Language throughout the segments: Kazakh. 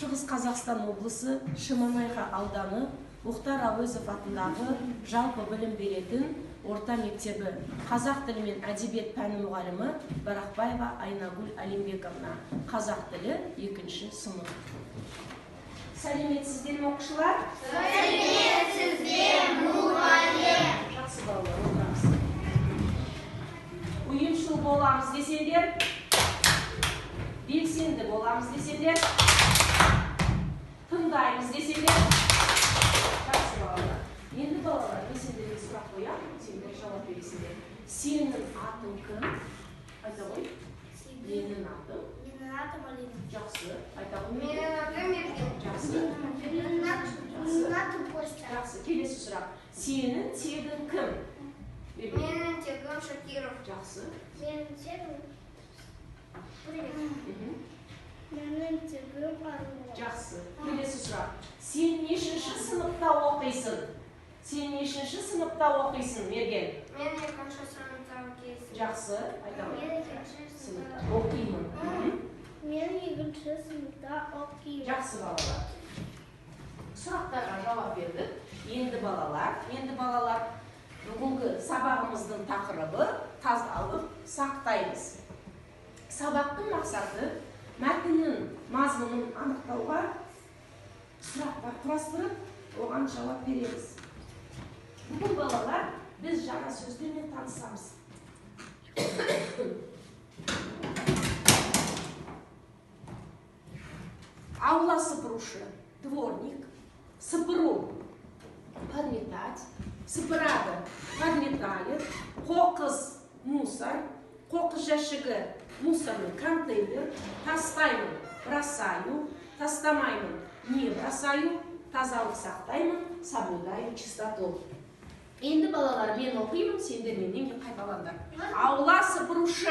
Шығыс Қазақстан облысы Шемонаиха ауданы Мұхтар Әуезов атындағы жалпы білім беретін орта мектебі қазақ тілі мен әдебиет пәні мұғалімі Барақбаева Айнагүл Алимбековна. Қазақ тілі 2-ші сынып. Сәлеметсіздер ме, оқушылар? Сәлеметсіздер, мұғалім! Жақсы, балалар, отырамыз. Ұйымшыл боламыз десеңдер, белсенді боламыз десеңдер, тыңдаймыз десеңдер. Жақсы, балалар. Енді, балалар, мен сендерге сұрақ қоямын, сендер жауап бересіңдер. Сенің атың кім? Айта ғой. Менің атым. Менің атым Алина. Жақсы, айта ғой. Менің атым Мерген. Жақсы. Менің атым Костя. Жақсы. Келесі сұрақ. Сенің тегің кім? Мерген. Менің тегім Шакиров. Жақсы. Менің тегім Привет. Менің тегім Ару. Жақсы. Келесі сұрақ. Сен нешінші сыныпта оқисың? Сен нешінші сыныпта оқисың, Мерген? Мен екінші сыныпта оқисың. Жақсы, айта ғой. Мен екінші Сыныпта сыныпта. оқимын. Мен екінші сыныпта оқимын. Жақсы, балалар. Сұрақтарға жауап бердік. Енді, балалар, бүгінгі сабағымыздың тақырыбы тазалық сақтаймыз. Сабақтың мақсаты мәтіннің мазмұнын анықтауға сұрақтар құрастырып, оған жауап береміз. Бүгін, балалар, біз жаңа сөздермен танысамыз. Аула сыпырушы – дворник, сыпыру – подметать, сыпырады – подметает, қоқыс – мусор, қоқыс жәшігі – мусорный контейнер, тастаймын – бросаю, тастамаймын – не бросаю, тазалық сақтаймын – соблюдаю чистоту. Енді, балалар, мен оқимын, сендер менен кейін қайталаңдар. Аула сыпырушы.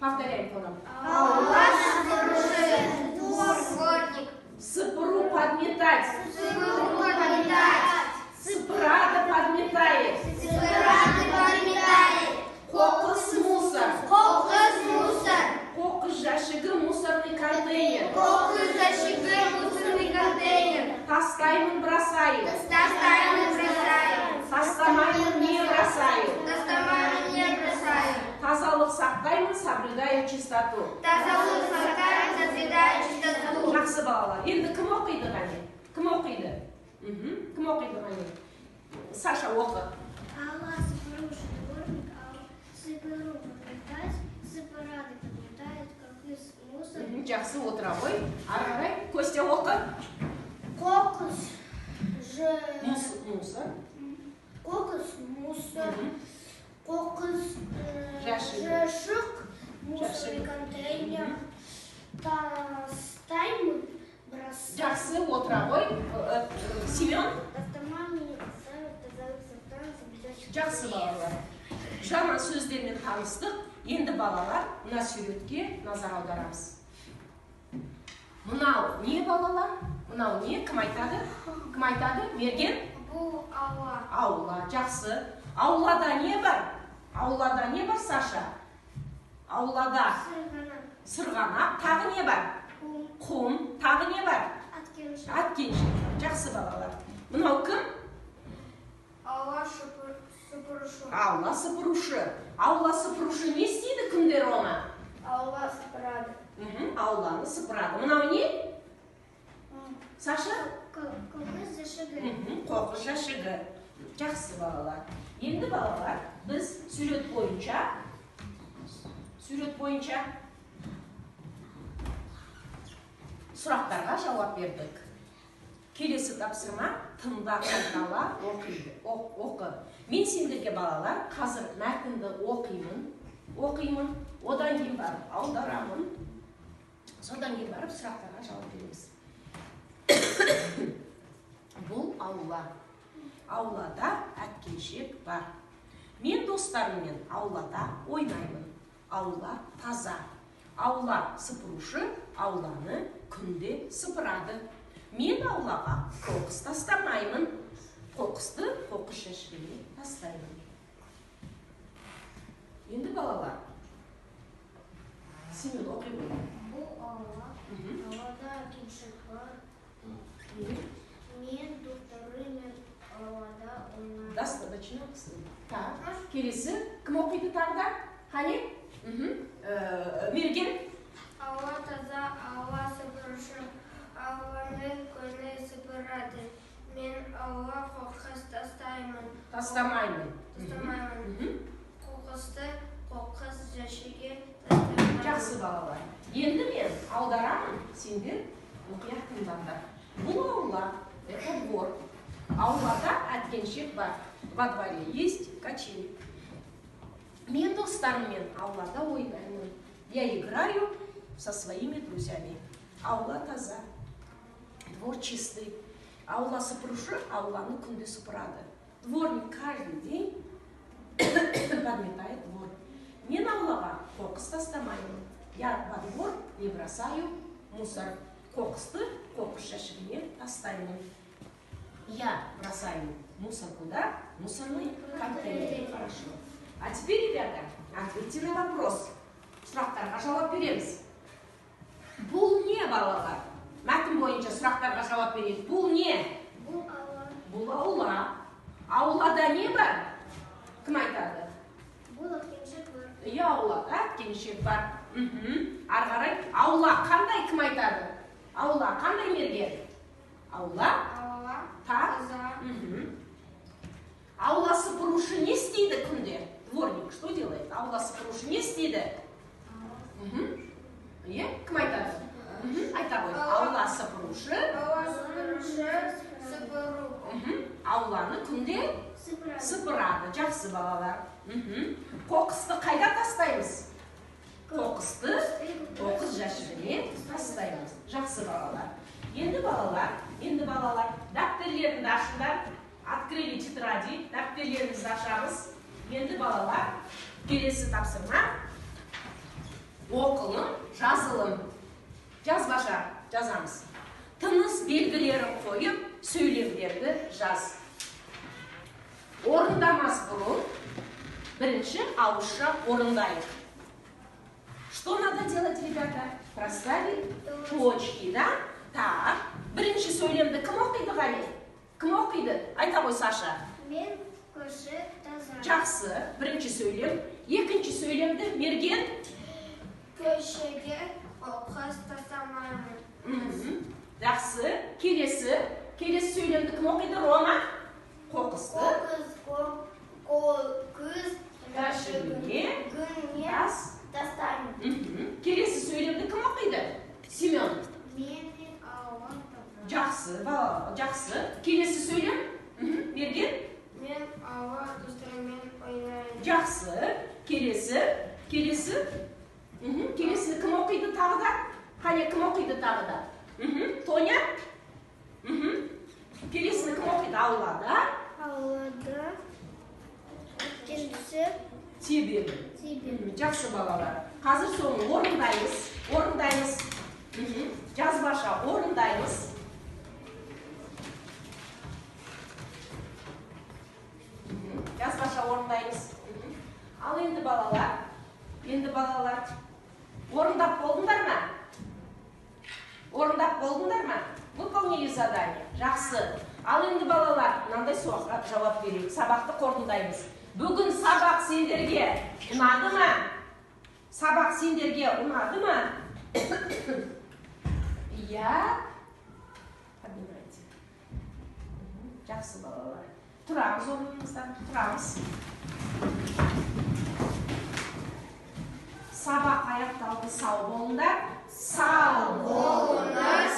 Повторяем хором. Аула сыпырушы. Дворник. Сыпыру – подметать. Сыпыру подметать. Сыпырады – подметает. Сыпырады подметает. Қоқыс – мусор. Қоқыс мусор. Қоқыс жәшігі – мусорный контейнер. Қоқыс жәшігі мусорный контейнер. Тастаймын – бросаю. Тастаймын бросаю. Тастамаймын – не бросаю. Тастамаймын не бросаю. Тазалық сақтаймын – соблюдаю чистоту. Тазалық сақтаймын, соблюдаю чистоту. Жақсы, балалар. Енді кім оқиды, қане? Кім оқиды? Кім оқиды, қане? Саша, оқы. Аула сыпырушы дворник, сыпыру подметать, сыпырады подметает, қоқыс мусор. Жақсы, отыра ғой. Ары қарай Костя, оқы. Қоқыс же Мусор. Қоқыс мусор. Қоқыс Жәшік. жәшік мусорный Жәшік. контейнер. Тастаймын бросаю. Жақсы, отыра ғой. Семен. Тастамаймын бросаю, тазалық сақтаймын, соблюдаю чистоту. Жақсы, балалар. Жаңа сөздермен таныстық. Енді, балалар, мына суретке назар аударамыз. Мынау не, балалар? Мынау не? Кім айтады? Кім айтады? Мерген? Бұл аула. Аула. Жақсы. Аулада не бар? Аулада не бар, Саша? Аулада Сырғанақ. сырғанақ, тағы не бар? Құм. Құм, тағы не бар? Әткеншек. Әткеншек. Жақсы, балалар. Мынау кім? Аула сыпырушы. Аула сыпырушы. Аула сыпырушы не істейді күнде, Рома? Аула сыпырады. Ауланы сыпырады. Мынау не? Саша? Қоқыс жәшігі. Қоқыс жәшігі. Жақсы, балалар. Енді, балалар, біз сурет бойынша сұрақтарға жауап бердік. Келесі тапсырма: тыңда, қайтала, оқиды. Оқы. Мен сендерге, балалар, қазір мәтінді оқимын, одан кейін барып аударамын, содан кейін барып сұрақтарға жауап береміз. Бұл аула. Аулада әткеншек бар. Мен достарыммен аулада ойнаймын. Аула таза. Аула сыпырушы ауланы күнде сыпырады. Мен аулаға қоқыс тастамаймын. Қоқысты қоқыс жәшігіне тастаймын. Енді, балалар, Семен, оқи ғой. Бұл аула. Аулада әткеншек бар. Очень оқысын. Так, келесі кім оқиды тағы да? Қане? Мерген. Аула таза, аула сыпырушы ауланы күні сыпырады. Мен аула қоқыс тастаймын. Тастамаймын. Тастамаймын. Қоқысты қоқыс жәшікке тастаймын. Жақсы, балалар. Енді мен аударамын, сендер мұқият тыңдаңдар. Бұл аула, это двор. Аулада әткеншек бар. Во дворе есть качели. Мен достарыммен аулада ойнаймын. Я играю со своими друзьями. Аула таза. Двор чистый. Аула сыпырушы ауланы күнде сыпырады. Дворник каждый день подметает двор. Мен аулаға қоқыс тастамаймын. Я во двор не бросаю мусор. Қоқысты қоқыс жәшігіне тастаймын. Я бросаю мусор куда? Мусорный контейнер. Хорошо. А теперь, ребята, ответьте на вопрос. Сұрақтарға жауап береміз. Бұл не, балалар? Мәтін бойынша сұрақтарға жауап берейік. Бұл не? Бұл аула. Бұл аула. Аулада не бар? Кім айтады? Бұл әткеншек бар. Иә, аулада әткеншек бар. Ары қарай аула қандай, кім айтады? Аула қандай, Мерген? Аула Аула таза. Аула сыпырушы не істейді күнде? Дворник что делает? Аула сыпырушы не істейді? Иә, кім айтады? Айта ғой. Аула сыпырушы Аула сыпырушы сыпыру. Ауланы күнде Сыпырады. сыпырады. Жақсы, балалар. Қоқысты қайда тастаймыз? Қоқысты қоқыс жәшігіне тастаймыз. Жақсы, балалар. Енді, балалар, дәптерлеріңді ашыңдар. Открыли тетради, дәптерлеріңізді ашамыз. Енді, балалар, келесі тапсырма: оқылым, жазылым. Жазбаша жазамыз. Тыныс белгілерін қойып, сөйлемдерді жаз. Орындамас бұрын бірінші ауызша орындайық. Что надо делать, ребята? Проставить точки, да? Так, бірінші сөйлемді кім оқиды, Ғали? Кім оқиды? Айта ғой, Саша. Мен көше таза. Жақсы, бірінші сөйлем. Екінші сөйлемді Мерген. Көшеге қоқыс тастамаймын. Жақсы. Келесі сөйлемді кім оқиды? Рома. Қоқысты Қоқыс қоқыс жәшігіне күніне тас. тастаймын. Келесі сөйлемді кім оқиды? Семен. Менің аулам таза. Жақсы, бала, жақсы. Келесі сөйлем? Мерген? Мен аула достарыммен ойнаймын. Жақсы. Келесі. Келесіні кім оқиды тағы да? Қане, кім оқиды тағы да? Тоня? Келесіні кім оқиды? Аулада Аулада әткеншек тебемін. тебемін. Жақсы, балалар. Қазір соны орындаймыз. Орындаймыз. Жазбаша орындаймыз. Жазбаша орындаймыз. Ал енді, балалар, орындап болдыңдар ма? Орындап болдыңдар ма? Выполнили задание. Жақсы. Ал енді, балалар, мынандай сұраққа жауап берейік. Сабақты қорытындаймыз. Бүгін сабақ сендерге ұнады ма? Сабақ сендерге ұнады ма? Иә. Поднимайте. Жақсы, балалар. Тұрамыз орнымыздан, тұрамыз. Сабақ аяқталды, сау болыңдар. Сау болыңыз.